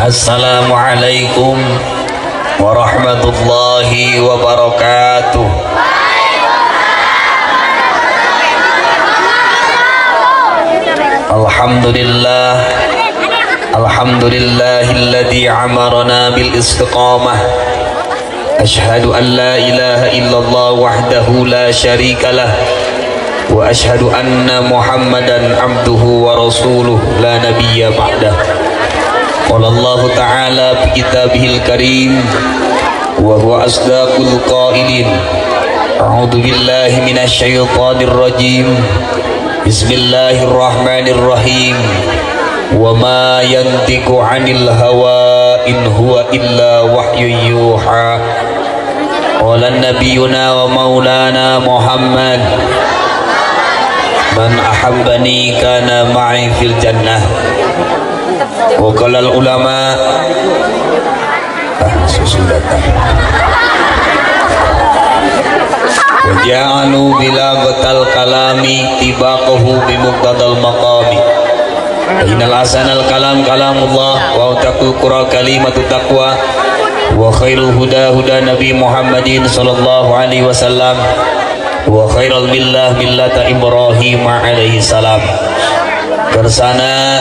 Assalamualaikum warahmatullahi wabarakatuh. Alhamdulillah, alhamdulillahilladzi amarna bil istiqamah. Ashhadu an la ilaha illallah wahdahu la syarikalah wa ashhadu anna Muhammadan abduhu wa rasuluh la nabiyya ba'dah. Qala Allah ta'ala fi kitabihil karim wa huwa asdaqul qailin. A'udzu billahi minasy syaithanir rajim. Bismillahirrahmanirrahim. Wa ma yantiqu 'anil hawa in huwa illa wahyun yuha. Qala nabiyuna wa maulana Muhammad, man ahabbani kana ma'i fil jannah. Wa qala al ulama, susu datang. Wa ja'alu bilaghatal kalami tibaqahu bimuqtadal maqami. Innal hasanal kalam kalamullah wa taqul qura kalimatu taqwa wa khairul huda huda nabi Muhammadin sallallahu alaihi wasallam wa khairul millah millata Ibrahim alaihi salam. Kersana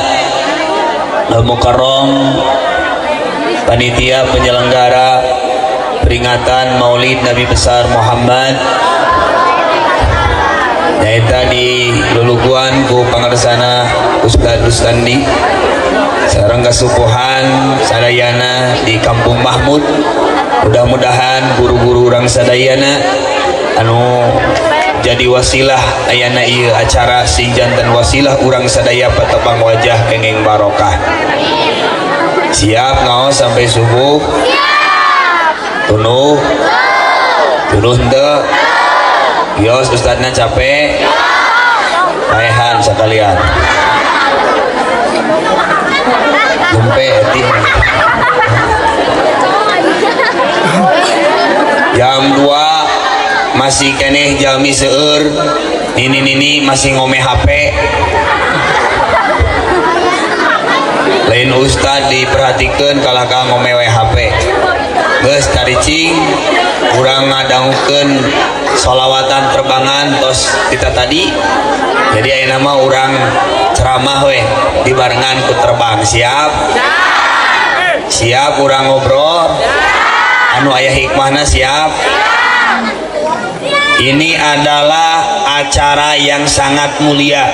Al-Mukarram, panitia penyelenggara peringatan Maulid Nabi besar Muhammad nyaeta di luluguan ku pangarsana Ustad Rustandi sareng kasupuhan sadayana di Kampung Mahmud. Mudah-mudahan guru-guru urang sadayana anu jadi wasilah ayana ieu acara sing janten wasilah urang sadaya patepang wajah kenging barokah. Siap ngaos sampai subuh? Siap. Tunuh? Tunuh henteu? Yos ustadna capek? Paehan sekalian. Gempe hati. Jam 2 masih keneh jalmi seueur, nini-nini masih ngome HP. Lain ustad diperhatikeun kalah ka ngome we HP. Geus caricing urang ngadangukeun sholawatan terbangan tos kita tadi. Jadi ayeuna mah urang ceramah we dibarengan ku terbang. Siap? Siap urang ngobrol? Anu aya hikmahna siap? Ini adalah acara yang sangat mulia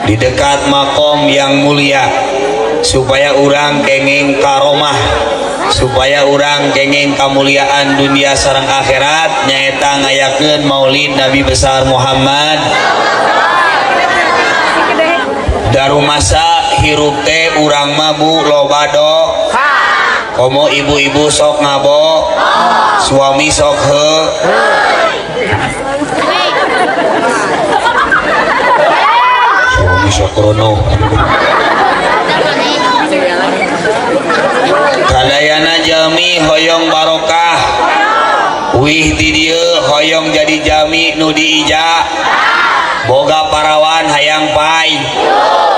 di dekat makom yang mulia, supaya urang kenging karomah, supaya urang kenging kemuliaan dunia sareng akhirat, nyaeta ngayakeun Maulid Nabi besar Muhammad. Darumasa hirup teh urang mah bu loba do, komo ibu-ibu sok ngabo, suami sok he, suami sok rono. Kadayana jalmi hoyong barokah, wih di dieu hoyong jadi jalmi nu diija, boga parawan hayang pai,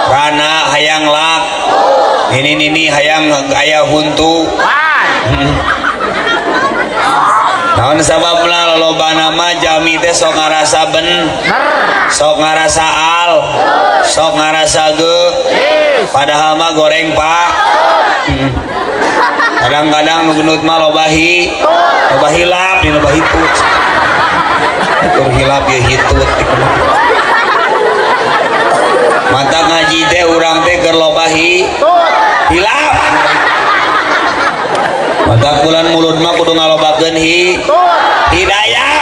rana hayang lak, nini nini hayang aya huntu. Naon sababna loba nama jalmi teh sok ngarasa ben, sok ngarasa al, sok ngarasa ge, padahal mah goreng pak. Kadang-kadang nu gendut mah loba hi, loba hilap, di loba hitut. Tur hilap ya hitut. Mata ngaji teh urang teh keur loba hi, hilap. Mata bulan mulut mah kudu ngalobakeun hi, hidayah.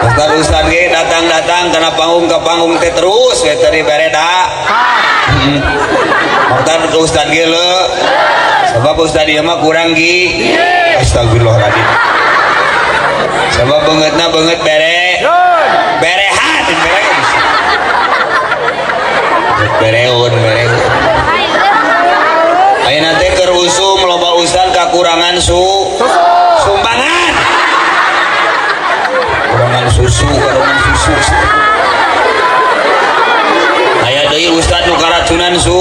Ustad-ustad ge datang-datang kana panggung ke panggung teh terus we teu dibereda. Maksud ke ustad ge leu. Sebab ustad ieu mah kurang gi. Astagfirullahaladzim. Sebab beungeutna beungeut bere. Berehan bere. Bereun bereun. Ayeuna teh keur usum loba ustad kakurangan sumbangan. Kurangan susu, kurangan susu. Tambahan su.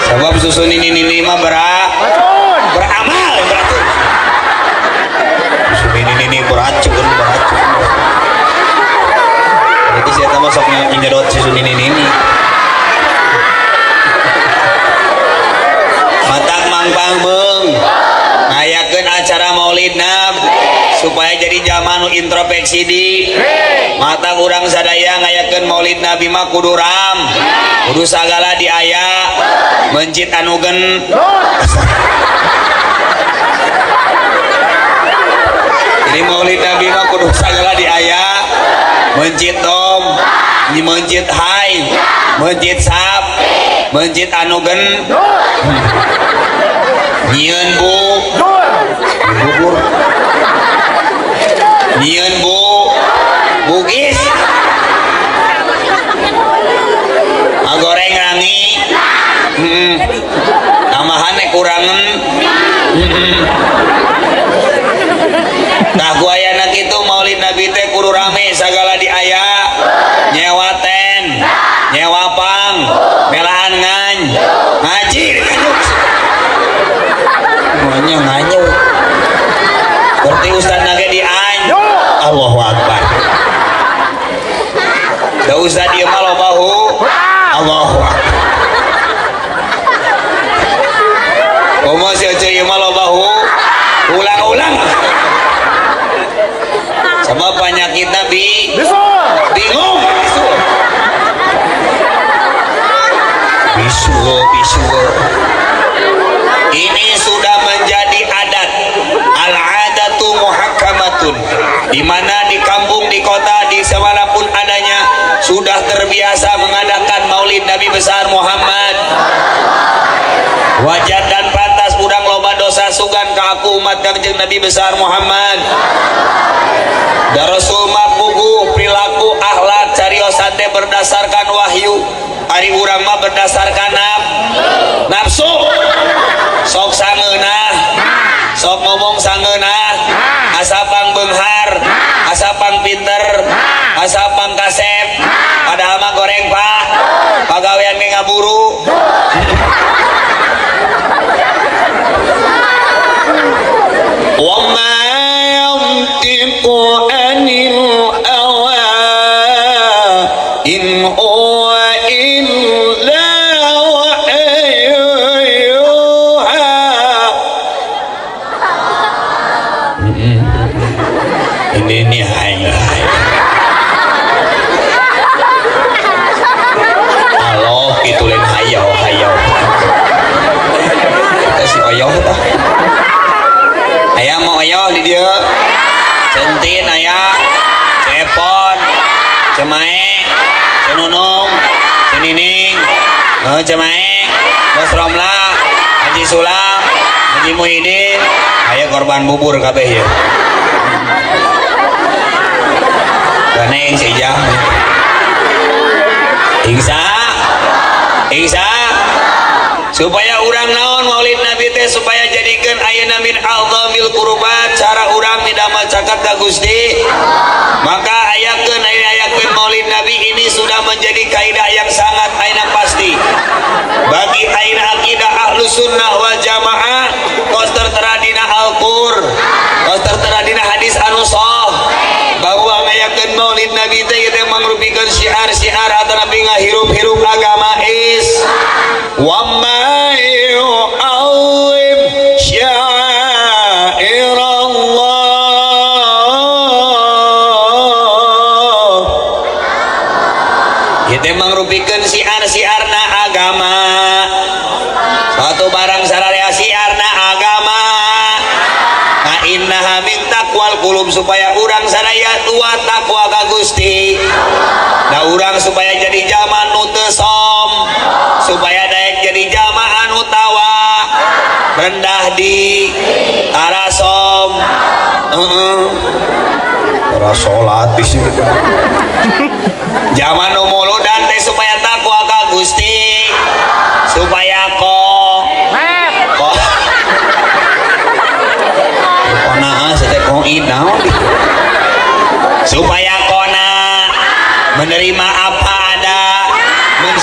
Sebab susu nini nini mah beramal beracun. Susu nini nini beracun beracun. Berarti saya tambah sok nyedot susu nini nini. Matak mangpang beung ngayakeun acara Maulid Nab supaya jadi zaman introspeksi di mata urang sadaya ngayakeun Maulid Nabi mah kudu ram kudu sagala diaya mencit anu gen. Jadi Maulid Nabi mah kudu sagala diaya mencit dom, mencit hai, mencit sap, mencit anu gen, nyieun bu bubur, nyieun bu bugis, ngagoreng rangi, tambahan kurangan. Tah ku ayana kitu Maulid Nabi teh kudu rame sagala diaya, nyewa ten, nyewa pang, melaan ngan, ngaji nganyuk. Semuanya nganyuk. Berarti ustaz nage dian. Allahu Akbar. Da ustaz ieu mah loba hu. Allahu Akbar. Komo si Ece ieu mah loba hu. Ulang-ulang. Sebab penyakitna bingung bisul. Bisul, bisul. Ini sudah menjadi adat. Al-adatu muhakkamatun. Di mana di kampung, di kota, di semanapun adanya sudah terbiasa mengadakan Maulid Nabi besar Muhammad. Wajar dan pantas urang loba dosa sugan ka aku umat Kangjeng Nabi besar Muhammad. Da Rasul mah puguh perilaku akhlak cariosan teh berdasarkan wahyu. Ari urang mah berdasarkan nafsu. Sok sangeunah, sok ngomong sangeunah, asa pang beunghar, asa pang pinter, asa pang kasep, padahal mah goreng pak, pagawean ge ngaburu. Wa ma yantiqu anil hawa in huwa illa wahyun yuha. Ini nih hai. Allah gitu lain hayau hayau. Kita si oyoh tah. Ayah mau oyoh di dia. Centin ayah, cepon, cemae, cenunung, cenining, cemae, Bos Romla, Haji Sulam, Haji Muhyiddin, ayah korban bubur kabeh ya. Ganeng si Ijah. Ingsa, ingsa, supaya urang naon Maulid Nabi teh supaya jadikeun ayeuna min a'zamil qurbat cara urang midamel caket ka Gusti. Maka ayakeun ayakeun Maulid Nabi ini sudah menjadi kaidah yang sangat ayeuna pasti bagi ayeuna akidah Ahlus Sunnah wal Jamaah tos tertera dina Al-Qur, tos tertera dina hadis anu sahih bahwa ngayakeun Maulid Nabi teh ieu teh mangrupikeun syiar-syiar atanapi ngahirup-hirup agama is. Wa ma yu'azzim sya'air Allah. Ieu teh mangrupikeun syiar-syiarna agama. Suatu barang sararea syiarna agama. Fa innaha min taqwal qulub supaya urang sadaya tua takwa ka Gusti. Da urang supaya jadi jalma nu teu som, supaya daek jadi jalma anu tawa, rendah di tarasom. Heeh. Ora salat di sini. Zaman nu muludan teh supaya takwa ka Gusti, supaya kok kok naas teh koid naon di.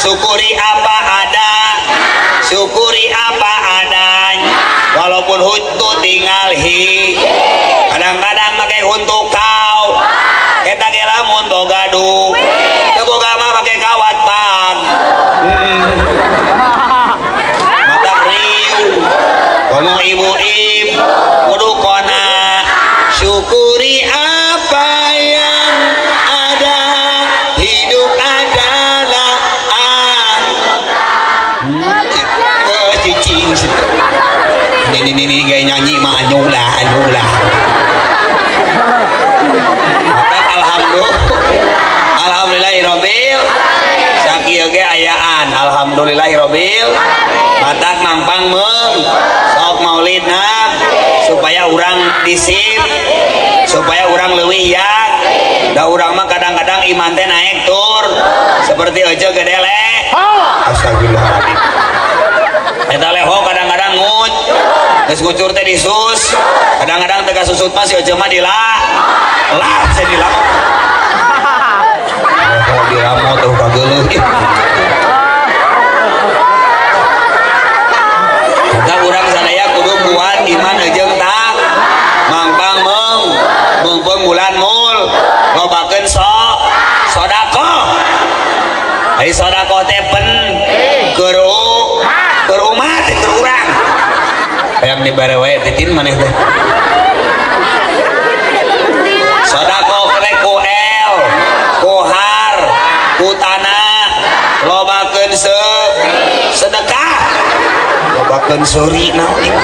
Syukuri apa ada, syukuri apa adanya, walaupun huntu tinggal hi. Kadang-kadang make huntu kau eta ge lamun boga du teu boga mah make kawat pang. Mata riu komo ibu-ibu kudu kona. Syukuri apa yang ada, hidup adalah cicing. Ini gaya nyanyi mah anyulah anyulah. Maka alhamdulillah, alhamdulillahirabbil sakieu ge ayaan, alhamdulillahirabbil. Matak mangpang meung sok maulidna supaya urang disip, supaya urang leuwih ya. Da urang mah kadang-kadang iman teh naik tur seperti aja gede le. Astagfirullahaladzim. Eta leho kadang-kadang ngut, geus ngucur teh disus, kadang-kadang teu kasusut mah si Oce mah dila lah saya dilamo. Leho dilamo teu kageuleuh. Eta urang sadaya kudu kuat iman jeung tak mangpang meung meungpeung bulan mul lobakeun sok sedekah. Ai sedekah teh pen keur keur umat keur urang. Hayang dibere wae titin maneh teh. Sedekah teh ku el, ku har, ku tanah, lobakeun sedekah. Lobakeun seuri naon ieu.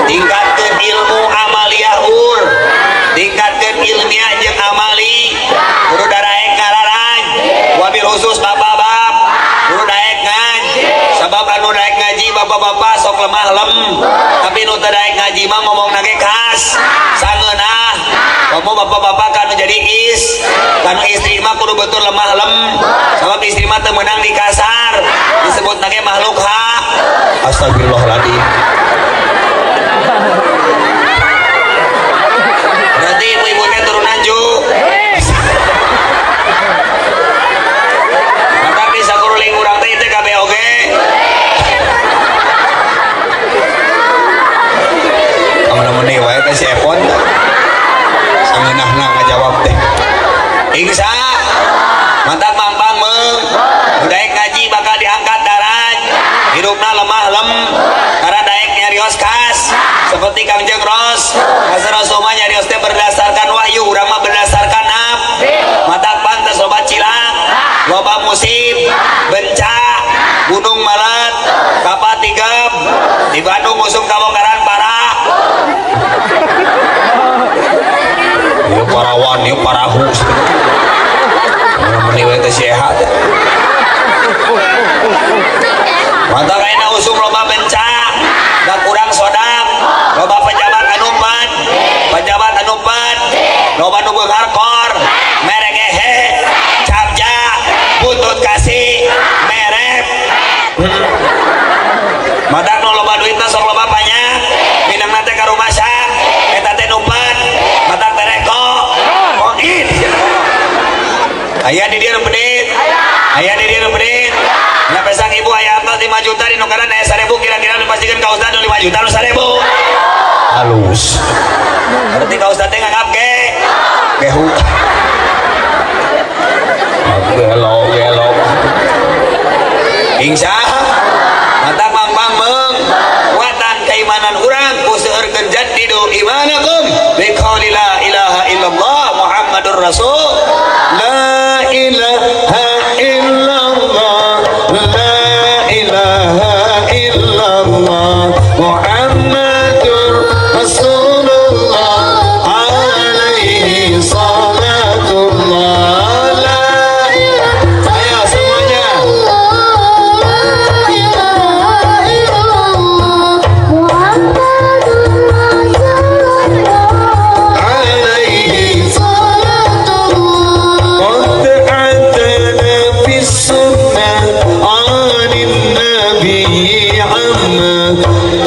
Tingkatkeun ilmu amaliyah ur, tingkatkeun ilmiah jeung amali. Kudu daraek ngararaj, wabil khusus bapak-bapak kudu daek ngaji. Sabab anu daek ngaji bapak-bapak sok lemah lem, tapi nu teu daek ngaji mah ngomongna ge khas sangeunah. Komo bapak-bapak kanu jadi is, kanu istri mah kudu betul lemah lem, sabab istri mah teu meunang di kasar, disebutna ge makhluk hak. Astagfirullahaladzim. Berarti ibu-ibu teh turunan ju. Maka bisa kuruling urang teh teh kabeh oge. Kamana-mana wae teh si Epon. Sangeunahna ngajawab teh. Ingsa mantap mangpang meung. Daek ngaji bakal diangkat daraj. Hidupna lemah lem karena daek nyarios khas seperti Kangjeng Ros. Kasar Rasul mah nyarios teh berdasarkan wahyu, urang mah berdasarkan naf. Matak pantes loba cilak, loba musib, bencak, gunung malet, kapal tigep, di Bandung musuh kabongkaran parah. Ieu parawan, ieu parahu. Mana meni we teh sehat. Mantap ayeuna usum loba bencak, da kurang sodap, loba pejabat anu pad, pejabat anu pad, loba nu beunghar kor, merek ehe, capja, butut kasih, merek. Matak nu loba duitna sok loba banyak, minangna teh ka rumah sak, eta teh nu pad, matak tereko, koin. Aya di dieu nu pedit, aya di dieu nu pedit. Nya pesang ibu aya atas 5 juta di nukaran aya 1000 kira-kira dipastikan ka ustad nu 5 juta nu 1000. Halus. Berarti ka ustad teh nganggap ge. Gehu. Gelo gelo. Insya mantap mangpang meung kuatan keimanan urang ku seueurkeun jaddidu imanakum bi qouli la ilaha illallah Muhammadur Rasul. La ilaha illallah, la ilaha illallah Muhammadur Rasulullah alaihi salatullah. La ilaha. Ayo semuanya. La ilaha illallah Muhammadur Rasulullah alaihi salatullah. قد عدنا في السنة عن النبي عما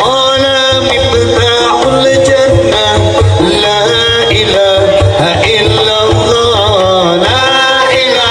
قال مفتاح الجنة لا إله إلا الله، لا إله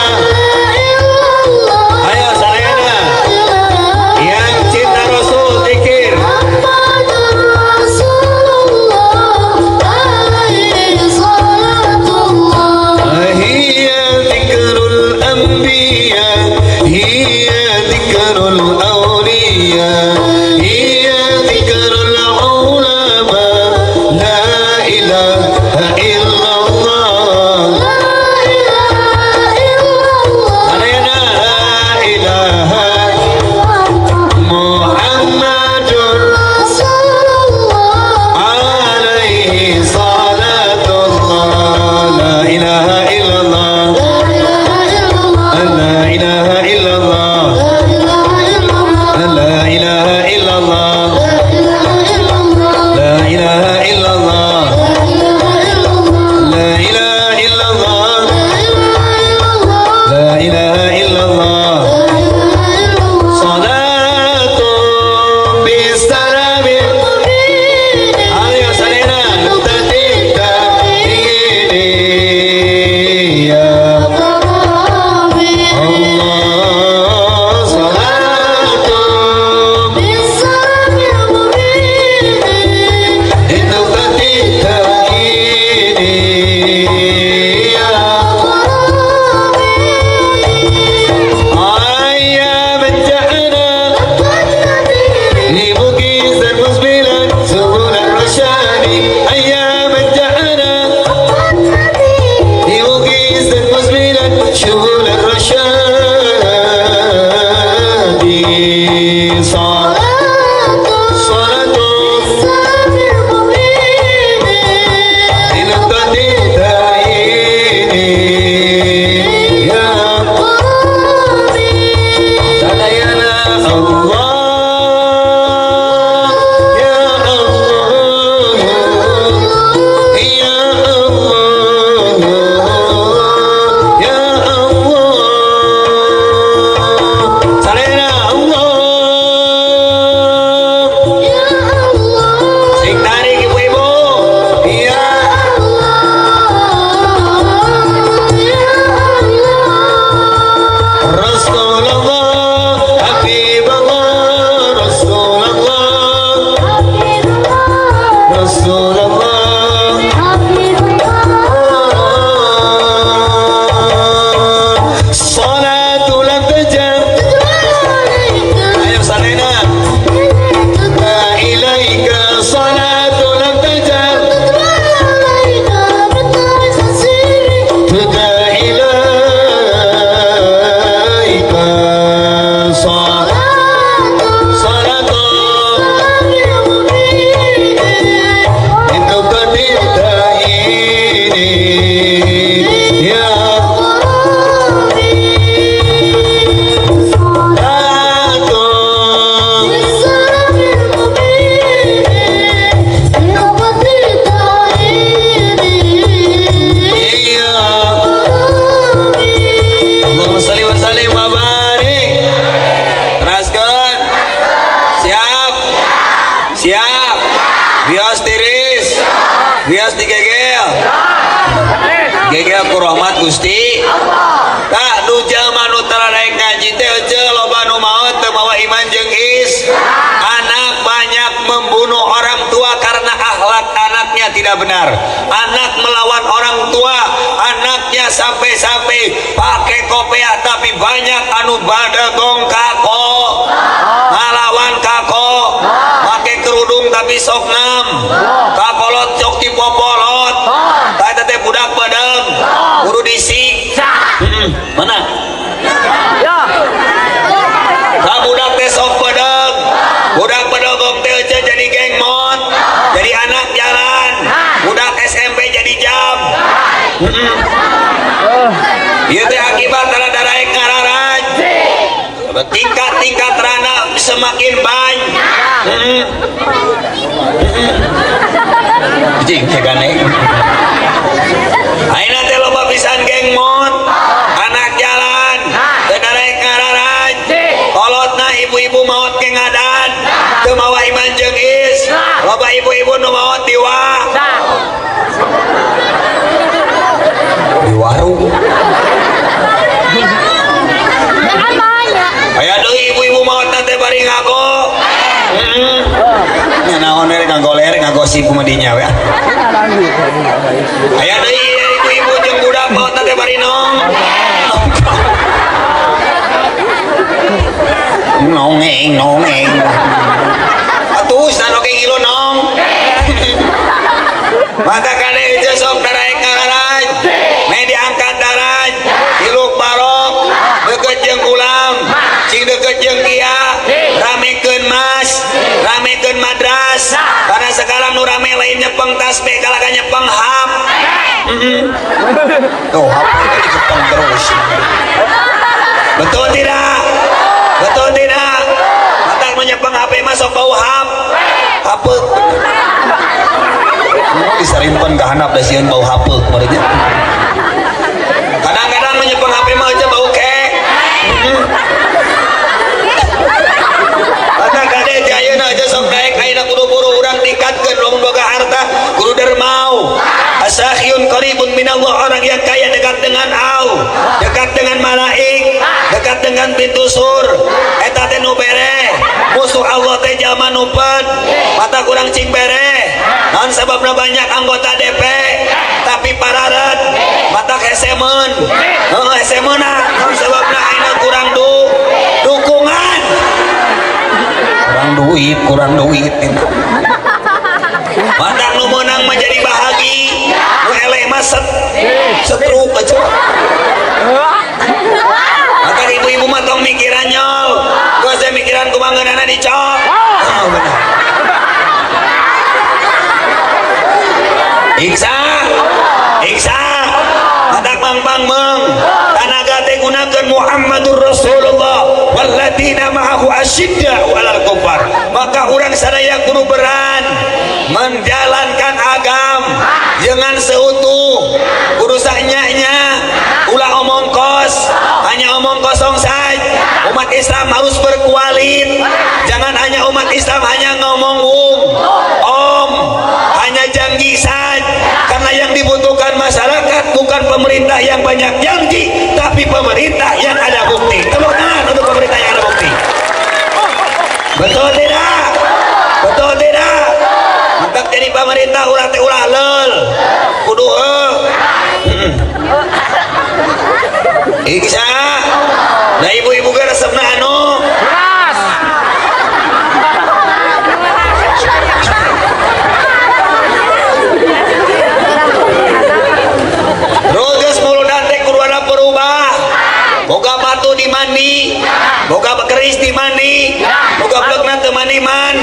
Siap. Wios tiris. Wios digegel. Gegel ku rahmat Gusti. Tah nu jalma nu tara daek ngaji teh euceu loba nu maot teu mawa iman jeung is. Anak banyak membunuh orang tua karena akhlak anaknya tidak benar. Anak melawan orang tua, anaknya sampai-sampai pakai kopiah tapi banyak anu badegong kako, ngalawan kako, pakai kerudung tapi sok ngam, kakolot sok dipopolot, tah eta teh budak bedeng, kudu disik. Mana? Ka budak teh sok bedeng, budak bedegong teh euceu jadi geng mot, jadi anak jalan, budak SMP jadi jam. Ieu teh akibat daraek ngararaj. Tingkat-tingkat rana semakin banyak. Jing teh gane. Ayeuna teh loba pisan geng mot, anak jalan, teu daraek ngararaj. Kolotna ibu-ibu maot ke ngadan, teu mawa iman jeung is. Loba ibu-ibu nu maot di di warung. Aya deui ibu-ibu maot teh bari ngago. Heeh. Nya naon we ngagoler ngagosip kumaha dinya we. Aya deui ibu-ibu jeung budak maot teh bari nong. Nongeng nongeng. Atuh sana oge ngilu nong. Mata kade euceu sok daraek ngararaj. Meh diangkat daraj, tiluk barok, deket jeung ulam, cing deket jeung kia, ramekeun mas, ramekeun madras. Karena sekarang nu rame lain nyepeng tasbih kalah ka nyepeng hap. Tuh hap itu dijepeng terus. Betul tidak? Betul tidak? Mata nu nyepeng HP mah sok bau hap. Hapeuk. Disarimpen ka handap da sieun bau hapeuk meureunnya. Kadang-kadang nu nyepeng HP mah aja bau ke. Mata kade ti ayeuna aja sok daek ayeuna kudu buru urang tingkatkeun lamun boga harta kudu dermau. Asakhiyun qaribun minallah, orang yang kaya dekat dengan Allah, dekat dengan malaik, dekat dengan pintu sur. Eta teh nu bere. Musuh Allah teh jalma nu pet, mata kurang cing bere. Naon sababna banyak anggota DP tapi pararet, mata hesemeun. Heuh hesemeunna naon sababna ayeuna kurang dukungan. Kurang duit, kurang duit. Mata nu meunang mah jadi bahagi, nu eleh mah setruk aja. Mata ibu-ibu mah tong mikiran nyol, geus teh mikiran kumaha ngeunana dicok. Oh, bener. Iksa, iksa, matak mang-mang meng, tanaga teh gunakeun Muhammadur Rasulullah walladzina ma'ahu asyidda'u 'alal kufar. Maka urang sadaya kudu beran menjalankan agam jangan seutuh, kudu sanyanya, ulah omong kos, hanya omong kosong saja. Umat Islam harus berkualit, jangan hanya umat Islam hanya ngomong om, hanya janji saja. Karena yang dibutuhkan masyarakat bukan pemerintah yang banyak janji, tapi pemerintah yang ada bukti. Tepuk tangan untuk pemerintah yang ada bukti. Betul tidak? Betul tidak? Mantap jadi pemerintah ulah teh ulah leul. Kudu heuh. Iksa. Nah ibu-ibu ge resepna anu Beras. Terus muludan teh kudu ada perubah. Boga batu di mandi, boga keris di mandi, boga blekna teu mandi-man.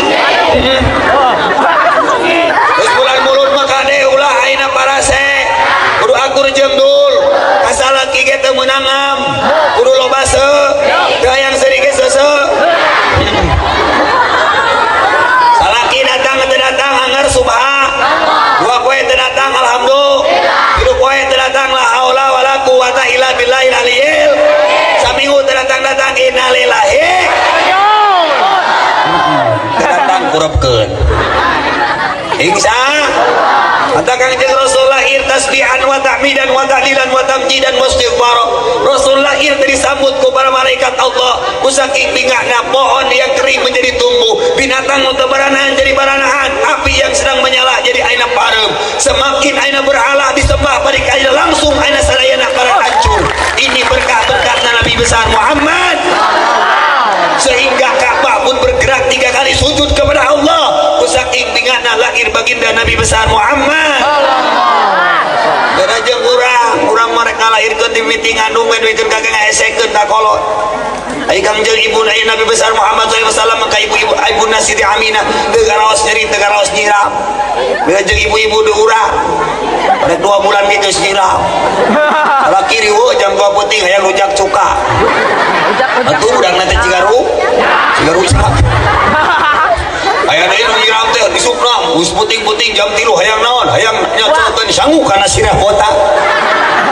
Terus bulan mulut mah kade ulah ayeuna parase. Kudu akur jeung dul. Kasalaki ge teu meunang am. Kudu loba seu, teu hayang seuri ge seuseu. Salaki datang teu datang anggar subha. Dua poe teu datang alhamdulillah. Tilu poe teu datang la haula wala quwata illa billahil aliyil. Saminggu teu datang-datang innalillahi. Teu datang pura disorobkeun. Insya Kata Kangjeng Rasul lahir tasbihan wa tahmidan wa tahlilan wa tamjidan wa istighfar. Rasul lahir disambut ku para malaikat Allah. Ku saking bingahna pohon yang kering menjadi tumbuh, binatang nu teu baranaan jadi baranaan, api yang sedang menyala jadi aina pareum. Semakin aina berhala disembah balik aina langsung aina sadayana para hancur. Ini berkah-berkah Nabi besar Muhammad. Sehingga Ka'bah pun bergerak 3 kali sujud kepada Allah. Saking bingahna lahir baginda Nabi besar Muhammad. Beda jeung urang mereka lahirkeun di miti ngandung we duiteun kage ngaesekeun ka kolot. Ai Kangjeng ibu Nabi besar Muhammad sallallahu alaihi wasallam ka ibu-ibu ibuna Siti Aminah teu garaos nyeri teu garaos nyiram. Beda jeung ibu-ibu di urang. Rek 2 bulan ge geus nyiram. Salaki riweuh jam 2 peuting hayang rujak cuka. Atuh budakna teh ciga rujak. Aya deui nu nyiram teh disupna geus puting-puting jam 3 hayang naon hayang nyocokeun sangu kana sirah botak.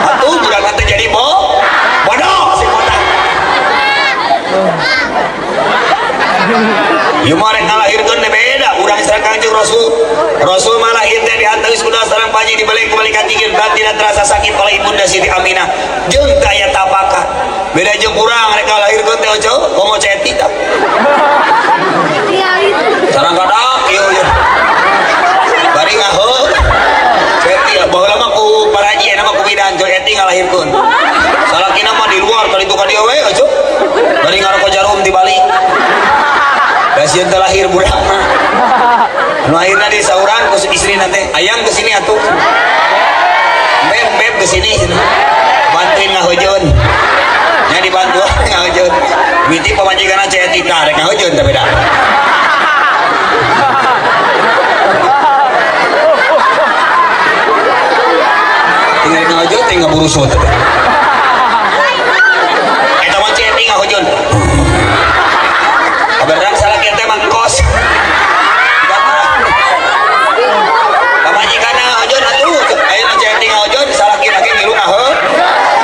Atuh budakna teh jadi bodoh si botak. Ieu mah rek ngalahirkeun teh beda urang sareng Kangjeng Rasul. Rasul mah lahir teh dianteus kuda sareng panji dibalik kebalikan tinggi dan tidak terasa sakit oleh ibunda Siti Aminah jeung teu aya tapakan. Beda jeung urang rek ngalahirkeun teh ojo komo ceti tah. Sarang kadak ieu ieu. Bari ngaheul. Ceti baheula mah ku paraji eta mah ku bidan joy eti ngalahirkeun. Salakina mah di luar kali itu ka dieu we ojo. Bari ngaroko jarum dibalik. Da sieun teh lahir budak mah. Nu akhirna disauran ku istrina teh, "Ayang ke sini atuh." Beb, beb ke sini. Bantuin ngahojeun. Nya dibantuan ngahojeun. Miti pamajikanna ceti tah rek ngahojeun teh beda. Tinggal ngahojeun teh ngaburusut teh. Eta mah ceti ngahojeun. Kabarang salaki teh mah kos. Pamajikanna ngahojeun atuh. Ayeuna ceti ngahojeun salaki lagi ngilu ngaheul.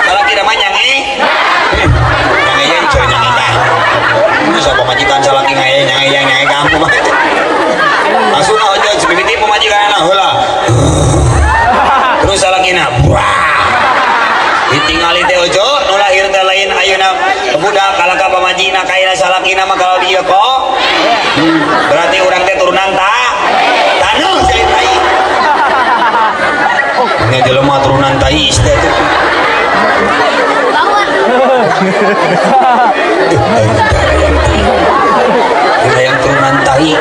Salaki mah nyange. Nyange coy nyange tah. Bisa pamajikan salaki ngaye nyange nyange kamu mah. Langsung ngahojeun mimiti pamajikanna heula. Terus salakina wah. Ditingali teh ojo nu lahir teh lain ayeuna budak kalaka pamajina kaina salakina mah kalau dia kok. Berarti urang teh turunan ta taneuh jadi tai. Nya jelema turunan tai teh tuh. Yang turunan tai.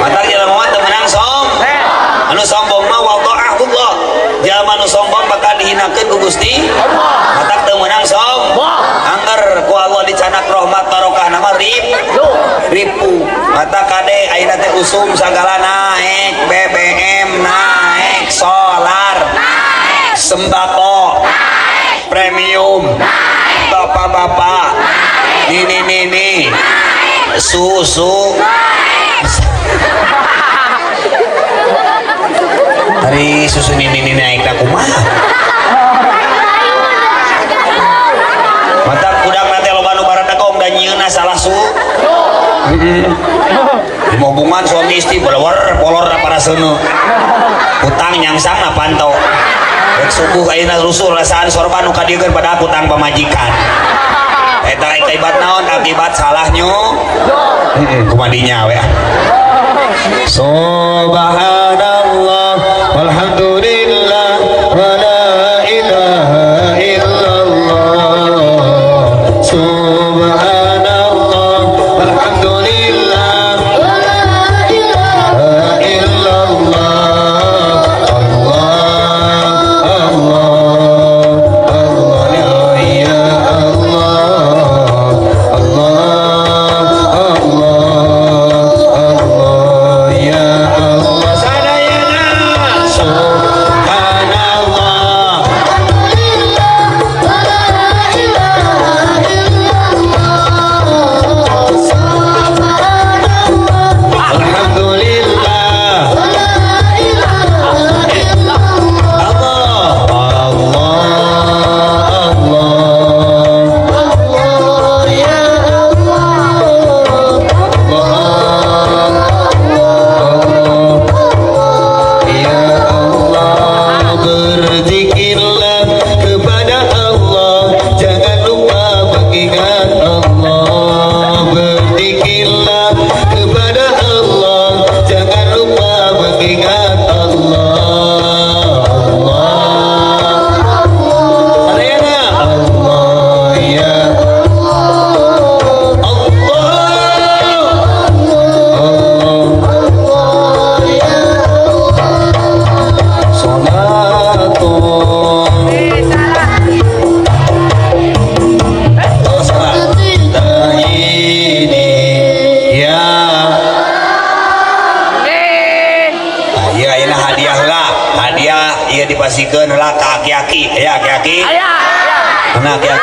Matak jelema mah teu meunang som. Anu sombong mah wada'ahullah. Jalma nu sombong bakal dihinakeun ku Gusti. Matak teu meunang som. Angger ku Allah dicanak rahmat barokah nama ripu. Matak kade ayeuna teh usum sagala naek, BBM naek, solar naek, sembako naek, premium naek, bapak-bapak nini-nini susu dari susu nini naik na kumaha. Mata budak nanti loba nu baradegong dan nyieunna salah su. Di hubungan suami istri bolor bolor na para seuneu. Utang nyangsang na pantau. Rek subuh ayeuna rusuh rasaan sorban nu kadiekeun pada utang pamajikan. Eta akibat naon? Akibat salah nyu. Kumadinya we. Subhanallah walhamdulillah wala ilaha illallah. Subhanallah walhamdulillah wala ilaha illallah. Allah Allah Allah ya Allah Allah Allah Allah ya Allah. Sadayana. Subhanallah.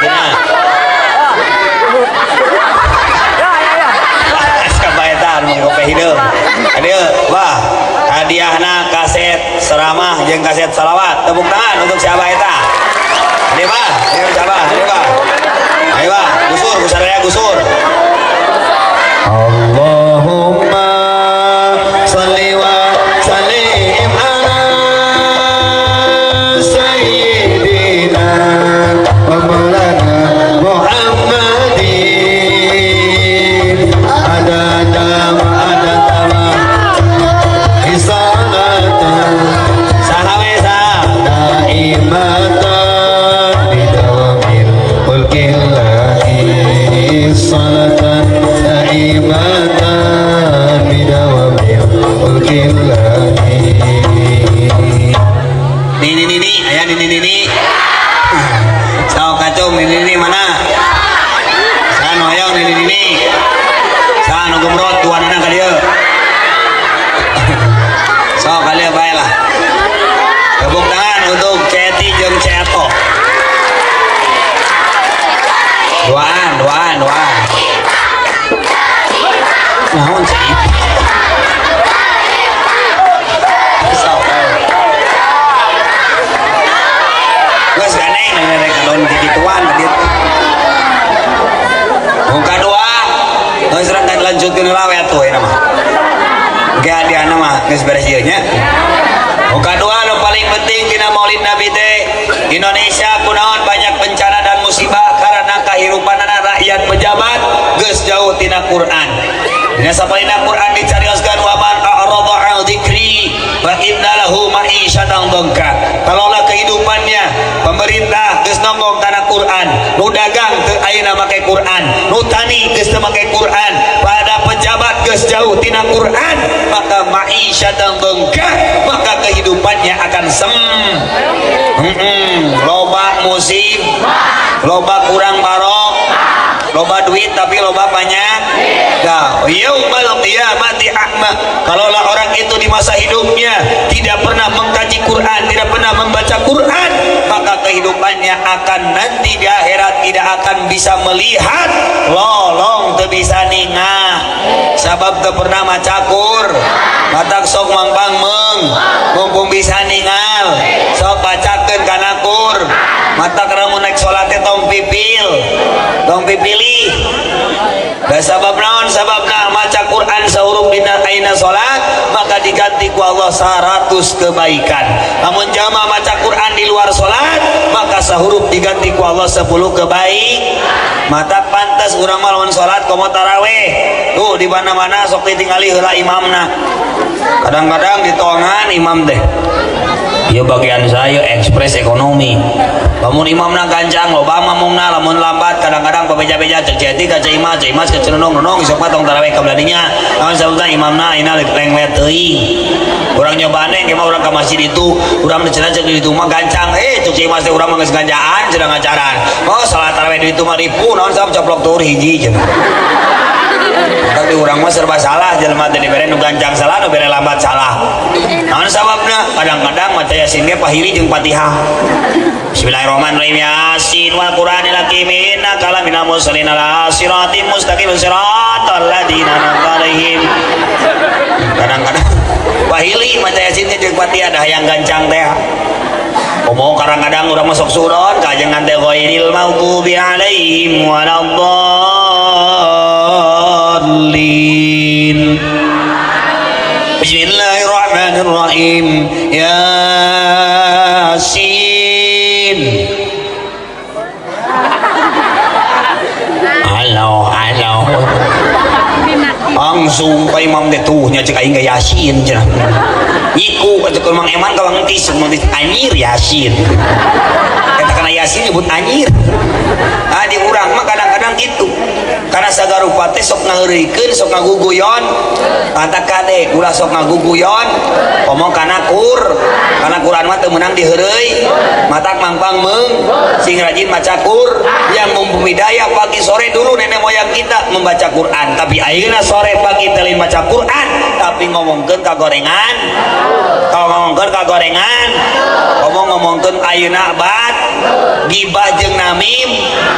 Dina. Siapa eta anu ngopi hideung? Aduh, wah, hadiahna kaset ceramah jeung kaset salawat. Tepuk tangan untuk siapa eta? Aduh, bah, ayo siapa? Aduh, bah. Ayo, bah, gusur, gusur gusur. Allahumma salli wa sallim ala sayyidina wa maulana Muhammadin adada ma adada ma risalatan Saha we saha? daimatan bidawamil mulkillahi salatan daimatan bidawamil mulkillahi. Nini nini, aya nini nini. Sok kacung nini nini mana? Saha nu hoyong nini nini? Saha nu gemrot duanana ka dieu? Sok ka dieu bae lah. Tepuk tangan untuk Ceti jeung Ceto. Duaan, duaan, duaan. Naon sih? Sok. Geus gandeng nang rek kalon kikituan tadi. Nu kadua, geus rek lanjutkeun heula we atuh ayeuna mah. Ge hadiahna mah geus beres ieu nya. Nu kadua nu paling penting dina Maulid Nabi teh, Indonesia kunaon banyak bencana dan musibah karena kahirupanana rakyat pejabat geus jauh tina Quran. Dina sapalina Quran dicarioskeun wa man a'rada 'an dzikri fa inna lahu ma'isyatan dhanka. Kalaulah kehidupannya pemerintah geus nonggong kana Quran, nu dagang teu ayeuna make Quran, nu tani geus teu make Quran, pada pejabat geus jauh tina Quran, maka ma'isyatan dhanka, maka kehidupannya akan sem. Loba musib, loba kurang barok, loba duit tapi loba banyak. Nah, yaumal qiyamati a'ma. Kalaulah orang itu di masa hidupnya tidak pernah mengkaji Quran, tidak pernah membaca Quran, maka kehidupannya akan nanti di akhirat tidak akan bisa melihat, lolong teu bisa ningah. Sabab teu pernah maca Quran. Matak sok mangpang meng, mumpung bisa ningal, sok bacakeun kana Quran. Matak lamun naik salat teh tong pipil, tong pipilih. Da sabab naon? Sababna maca Quran sahuruf dina aina salat maka diganti ku Allah 100 kebaikan. Lamun jamaah maca Quran di luar salat maka sahuruf diganti ku Allah 10 kebaik. Mata pantas urang mah lamun salat komo taraweh. Tuh di mana-mana sok ditingali heula imamna. Kadang-kadang ditongan imam teh. Ieu bagian saya ekspres ekonomi. Lamun imamna gancang loba mamumna, lamun lambat kadang-kadang pabeja-beja cek ceti ka Ceu Imas, Ceu Imas ka Ceu Nunung, Nunung sok mah tong taraweh ka beladinya. Naon sababna imamna ayeuna lenglet teuing. Urang nyobaan engke mah urang ka masjid itu, urang cenah cek di ditu mah gancang. Cek Ceu Imas teh urang mah geus ganjaan cenah ngajaran. Oh salat taraweh di ditu mah ripuh naon sabab coplok tuur hiji cenah. Tapi urang mah serba salah jelema teh dibere nu gancang salah nu bere lambat salah. Naon sababna? Kadang-kadang maca Yasin ge pahiri jeung Fatihah. Bismillahirrahmanirrahim. Yasin wal Qur'anil Hakim innaka laminal mursalin ala siratim mustaqim siratal ladzina an'amta alaihim. Kadang-kadang pahili maca Yasin ge jeung Fatihah dah yang gancang teh. Komo kadang-kadang urang masuk suron kajengan teh ghairil maghdubi alaihim waladdallin. Bismillahirrahmanirrahim. Yasin. Halo, halo. Langsung ka imam teh tuh nya cek aing ge Yasin cenah. Nyiku cek Mang Eman ka Mang Entis, Mang Entis anjir Yasin. Eta kana Yasin nyebut anjir. Ah di urang mah kadang-kadang gitu. Karena sagarupa teh sok ngaheureuykeun, sok ngaguguyon. Mata kade ulah sok ngaguguyon. Ngomong kana kur, kana Quran mah teu meunang diheureuy. Matak mangpang meung, sing rajin maca Qur, yang mumpuni daya pagi sore dulu nenek moyang kita membaca Quran, tapi ayeuna sore pagi teu maca Quran, tapi ngomongkeun ka gorengan. Kalau ngomongkeun ka gorengan, ngomong ngomongkeun ayeuna bat. Gibah jeung namim,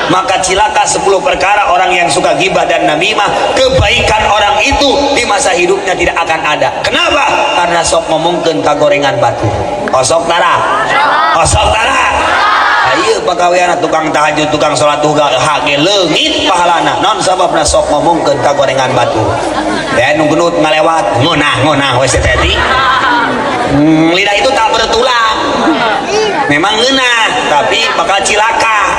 maka cilaka 10 perkara orang yang suka gibah dan namimah, kebaikan orang itu di masa hidupnya tidak akan ada. Kenapa? Karena sok ngomongkeun kagorengan batu. Osok tara? Osok tara? Ieu pagaweanna tukang tahajud, tukang salat duha hage leungit pahalana. Naon sababna sok ngomongkeun kagorengan batu? Teh nu gendut ngalewat, ngeunah-ngeunah we teh. Lidah itu tak bertulang. Memang ngeunah, tapi bakal cilaka.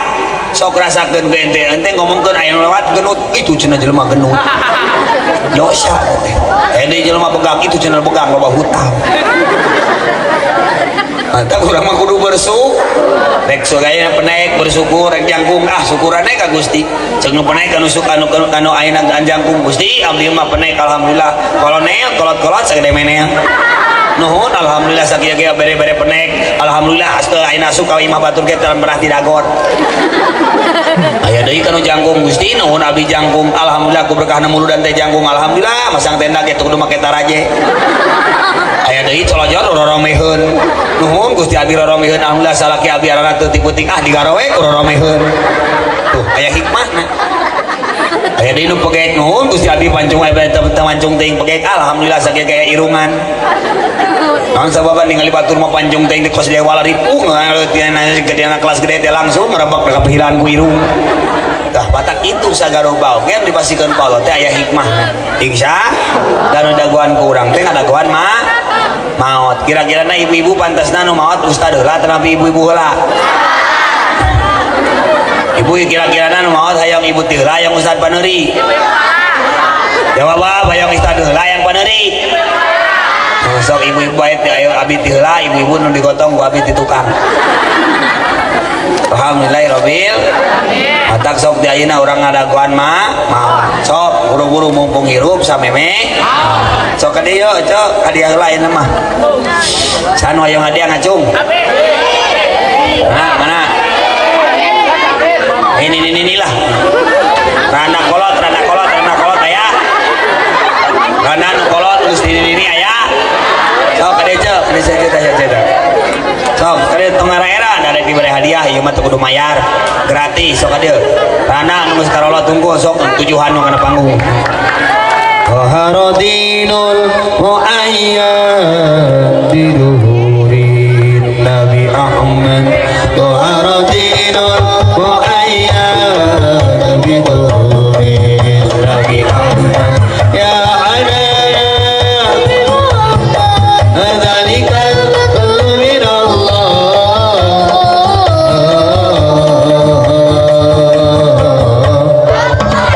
Sok rasakeun ke ente, ente ngomongkeun aya nu lewat genut, itu cenah jelema genut. Dosa teh. Ente jelema begang, itu cenah begang loba hutang. Mantap urang mah kudu bersyukur. Rek sogaya penaik bersyukur, rek jangkung ah syukurane ka Gusti. Ceuk nu penaik anu suka anu anu ayeuna jangkung Gusti, abdi mah penaik alhamdulillah. Kolonel kolot-kolot sagede menel. Nuhun alhamdulillah sakieu-kieu bere-bere penaik. Alhamdulillah aste ayeuna asup ka imah batur ge pernah didagor. Aya deui kanu jangkung Gusti, nuhun abdi jangkung. Alhamdulillah ku berkahna muludan teh jangkung. Alhamdulillah masang tenda ge kudu make taraje. Aya deui colojor roromeheun. Nuhun Gusti abdi roromeheun, alhamdulillah salaki abdi arana teu puting ah digarowe ku roromeheun. Tuh aya hikmahna. Aya deui nu pegek nuhun Gusti abdi pancung aya teu mancung teuing pegek, alhamdulillah sakieu gaya irungan. Naon sababna ningali batur mah pancung teuing di kos dewa ripuh gedeana kelas gede teh langsung ngerebek ka pikiran ku irung. Tah batak itu sagaroba oge dipasikeun ku Allah teh aya hikmahna. Insya dan dagoan ku urang teh ngadagoan mah maot. Kira-kirana ibu-ibu pantasna nu maot ustad heula tetapi ibu-ibu heula. Ibu kira-kirana nu maot hayang ibu teh heula hayang ustad paneuri. Jawab hayang ustad heula hayang paneuri. Sok ibu-ibu bae teh ayo abi teh heula ibu-ibu nu digotong ku abi ti tukang. Alhamdulillahirabbil matak sok di ayeuna urang ngadagoan mah maot. Sok buru-buru mumpung hirup sameme. Sok ka dieu cok ka dieu heula ayeuna mah. Sanu hayang hadiah ngacung. Mana mana? Ini ini inilah. Rana kolot, rana kolot, rana kolot aya. Rana nu kolot geus ini ini aya. Sok ka dieu cok, ka dieu cok cok cok. Sok ka dieu tong era da dibere hadiah ieu mah teu kudu mayar. Gratis sok ka dieu. Rana nu geus karolot tunggu sok tujuhan nu kana panggung. Qaharadinul muayyad biduhurin Nabi Ahmad. Qaharadinul muayyad biduhurin Nabi Ahmad. Ya anana dzalikal min Allah.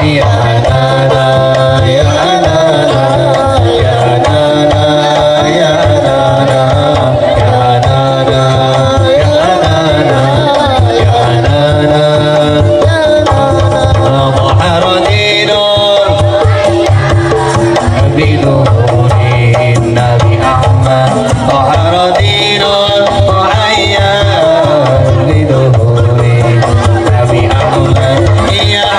Ya anana ya anana ya anana ya anana ya anana ya anana ya anana. Qaharadinul biduhurin Nabi Ahmad. Qaharadinul muayyad biduhurin Nabi Ahmad. Ya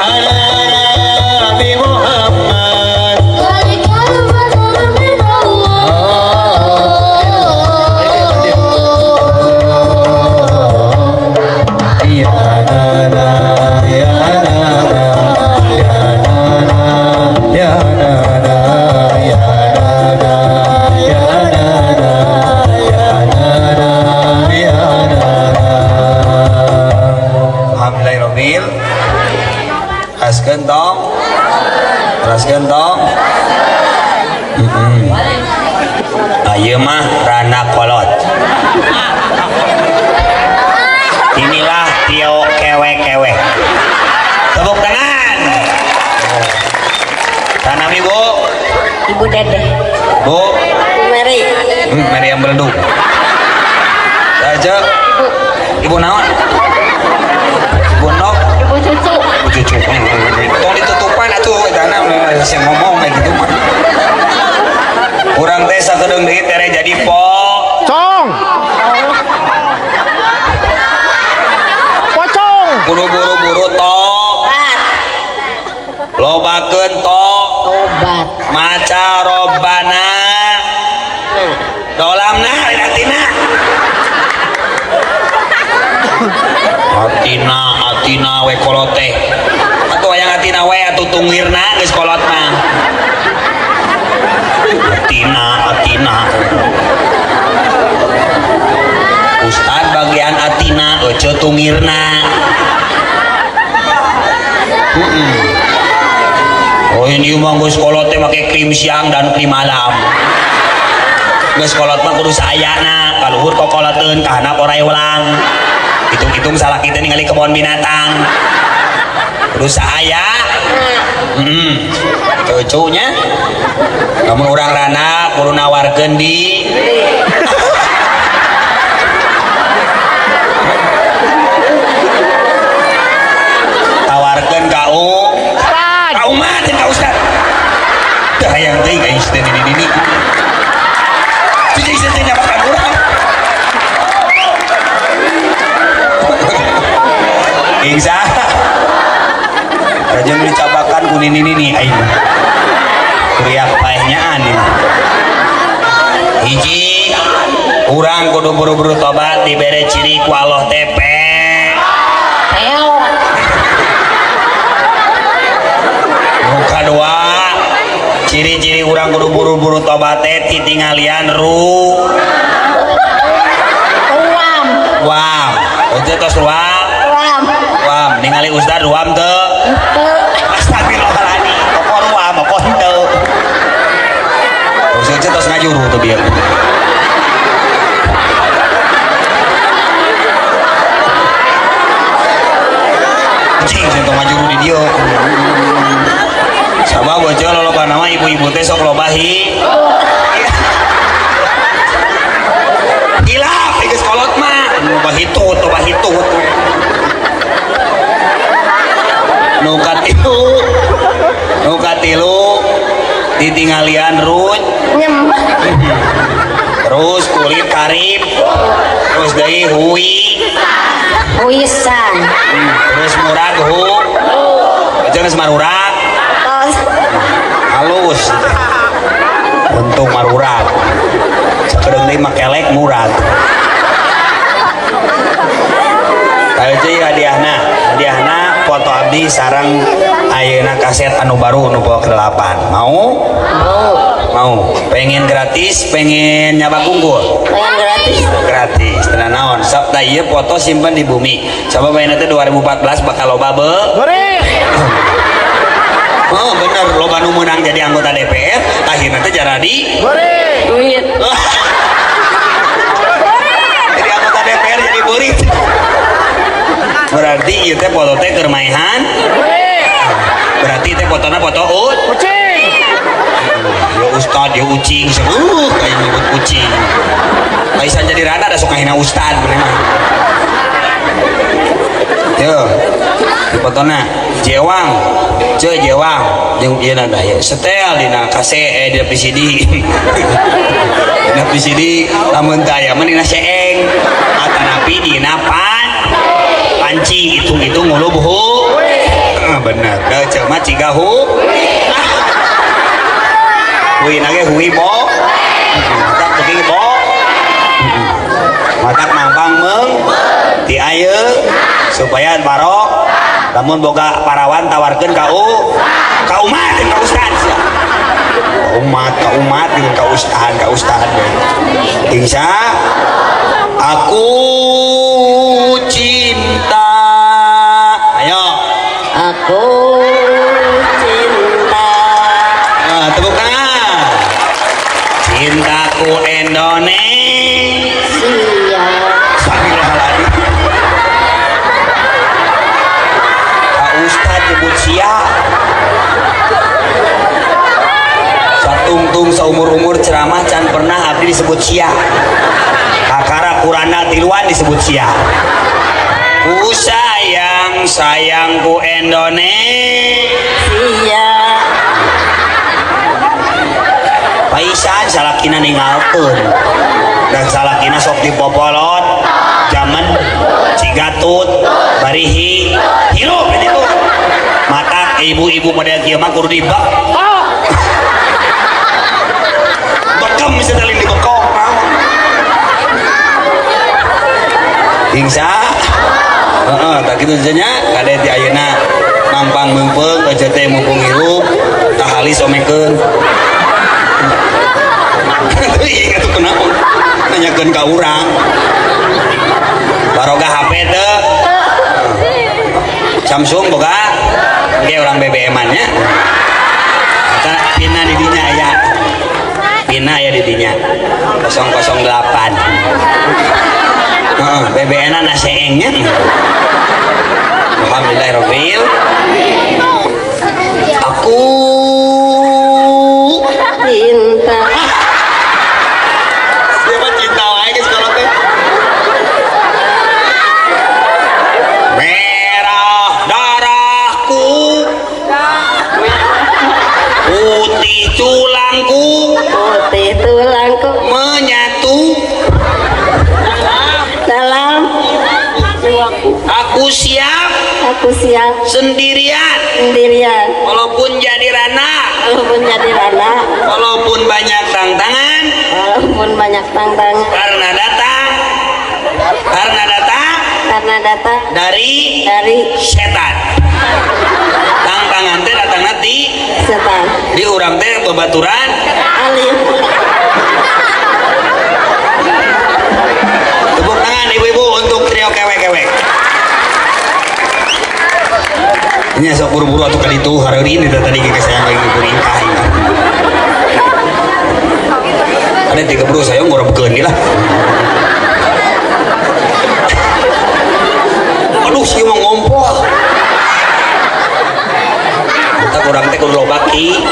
Nabi Muhammad. Dzalikal fadlu min Allah. Ya nana ya nana ya nana ya nana ya nana ya nana ya nana ya nana. Alhamdulillahirabbil Raskeun tong. Raskeun tong. Ieu mah rana kolot. Inilah Tio kewe-kewe. Tepuk tangan. Tanam ibu. Ibu Dedeh. Bu. Mary. Mary yang beleduk. Saja. Ibu. Ibu naon? Ibu nok. Ibu cucu. Ibu cucu. Tong ditutupan atuh etana saya ngomong kayak gitu mah. Urang teh sakedeung deui tere jadi po. Cong. Pocong. Buru-buru tok. Lobakeun tok. Tobat. Maca robana. Dolamna linatina. Atina atina we kolot teh. Atuh hayang atina we atuh tungirna geus kolot mah. Atina atina. Ustad bagian atina ece tungirna. Oh ini mah geus kolot teh make krim siang dan krim malam. Geus kolot mah kudu saayana, kaluhur kokoloteun ka handap oray ulang. Hitung-hitung salah kita ningali kebon binatang. Kudu saaya. Cucunya. Lamun urang rana kudu nawarkeun di tawarkeun ka Ustad. Ka umat ka ustad. Teu hayang teuing aing teh nini-nini. Jadi saya teh nyabakan urang. Ingsa. Rajin dicabakan ku nini-nini aing. Kuriak paehnyaan ini. Hiji urang kudu buru-buru tobat dibere ciri ku Allah teh Peot. Nu kadua ciri-ciri urang kudu buru-buru tobat teh titingalian ru Ruam. Ruam. Ece tos ruam. Ruam. Ruam ningali ustad ruam teu? Teu. Astagfirullahaladzim. Pokok ruam, pokok henteu. Terus ece tos ngajuru teu bieu. Cing, tong ngajuru di dieu. Sabab ece loloba nama ibu-ibu teh sok loba hi. Gila, geus kolot mah. Loba hitut, loba hitut. Nu katilu, nu katilu ditinggalian ruj. Nyem. Terus kulit karib, terus deui hui. Huisan. Terus murag hu. Aja geus marurak. Tos. Halus. Untung marurak. Sakedeung deui mah kelek murag. Kayak cai hadiahna, hadiahna foto abdi sareng ayeuna kaset anu baru nu poe ke-8. Mau? Mau. Mau. Pengen gratis, pengen nyabak unggul. Pengen gratis. Gratis. Tenang naon. Sok tah ieu foto simpen di bumi. Coba bae teh 2014 bakal loba be. Goreng. Oh bener, loba nu meunang jadi anggota DPR, akhirna teh jaradi Goreng. Duit. Jadi anggota DPR jadi beurit. Berarti ieu teh foto teh keur maehan. Berarti teh fotona foto ut. Kucing. Ya ustad, ya ucing, kayak nyebut kucing. Kaisan jadi rada ada sok ngahina ustad bener mah. Yo, di fotona jewang, ce jewang, jeung ieu na ieu setel dina kase dina VCD. Dina VCD lamun teu aya mah dina seeng. Atanapi dina pan panci hitung-hitung ngulub hu. Bener. Da ceu mah ciga hu. Hui nage hui bo. Matak beuki bo. Matak mangpang meung ti ayeuna supaya barok lamun boga parawan tawarkeun ka u ka umat jeung ka ustad sia. Ka umat, ka umat jeung ka ustad, ka ustad we. Insya aku cinta. Ayo. Aku cinta. Nah, tepuk tangan. Cintaku Indonesia. Astagfirullahaladzim. Pak Ustad nyebut sia. Satungtung seumur-umur ceramah can pernah abdi disebut sia. Kakara kurana tiluan disebut sia. Ku sayang sayangku Indonesia. Paisan salakina ninggalkeun. Dan salakina sok dipopolot jaman Cigatut barihi hirup itu. Matak ibu-ibu model kieu mah kudu dibek. Bekem bisa tali dibekok naon. Ingsa. Heeh, tah Kitu nya kade ti ayeuna mampang meungpeung ece teh mumpung hirup tahalis omekeun. Teuing atuh kunaon nanyakeun ka urang. Baroga HP teu? Samsung boga? Ge urang BBM-an nya. Eta pina di dinya aya. Pina aya di dinya. 008. Heeh, BBM-na na seeng nya. Alhamdulillahirabbil. Aku Cinta. Siapa cinta wae geus kalau teh. Merah darahku, putih tulangku, Putih tulangku menyatu dalam aku siap aku siap sendirian sendirian walaupun jadi rana, walaupun jadi rana, walaupun banyak tantangan, walaupun banyak tantangan, karena datang, karena datang karena datang dari dari setan. Tantangan teh datang nanti setan. Di urang teh babaturan alim. Tepuk tangan ibu-ibu untuk trio kewek-kewek. Ini sok buru-buru atuh kali itu hari ini tadi ge saya lagi beringkah. Ada tiga buru saya ngorobkeun lah. Aduh sih mah ngompol. Kita kurang teh kudu loba ki.